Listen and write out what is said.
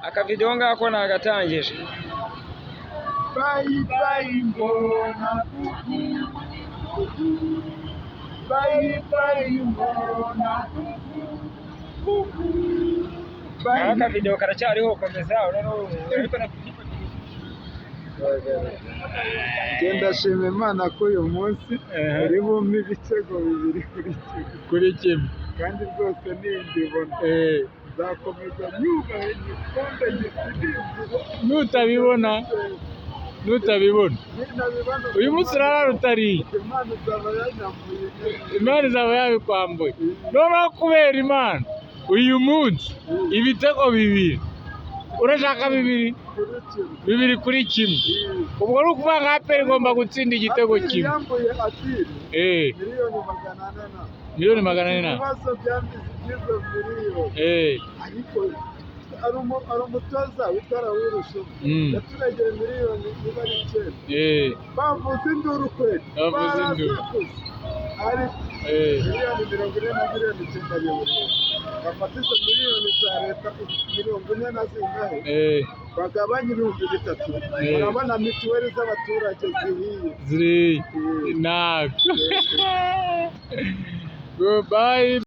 Akavidewo ngako nagatangije. Bye bye mbona kuku, bye bye mbona kuku kuku, bye. Akavidewo karacyariho, komeza noneho ariko na. Njye ndashima Imana ko uyu munsi uri bumpe ibitego 2-1. Kuri kimwe. Kandi rwose nimbibona nzakomeza nyubahe, nyikunde, nyisirimbire. Nutabibona, nutabibona? Nintabibona, Uyu munsi urarara utariye. Imana izaba yanyambuye. Imana izaba yabikwambuye. Noneho kubera Imana, uyu munsi ibitego bibiri, urashaka bibiri? Kuri kimwe. 2-1. Ubwo ni ukuvuga nka APR igomba gutsinda igitego APR kimwe. Yambuye Adil miliyoni 400 na Miliyoni 400 na ibibazo byambize iby'izo miliyoni. Ariko hari umutoza witwa Rawurusha yaturegeye miliyoni niba ari 9. Bavuze induru kweli. Bavuze induru. Barasakuza, ariko miliyoni 40 na miliyoni 9 bibiri, bafata izo miliyoni za leta 40 na zingahe, bagabanye 3000. Urabona mituweli z'abaturage zihiye. Ziri nabi. Goodbye.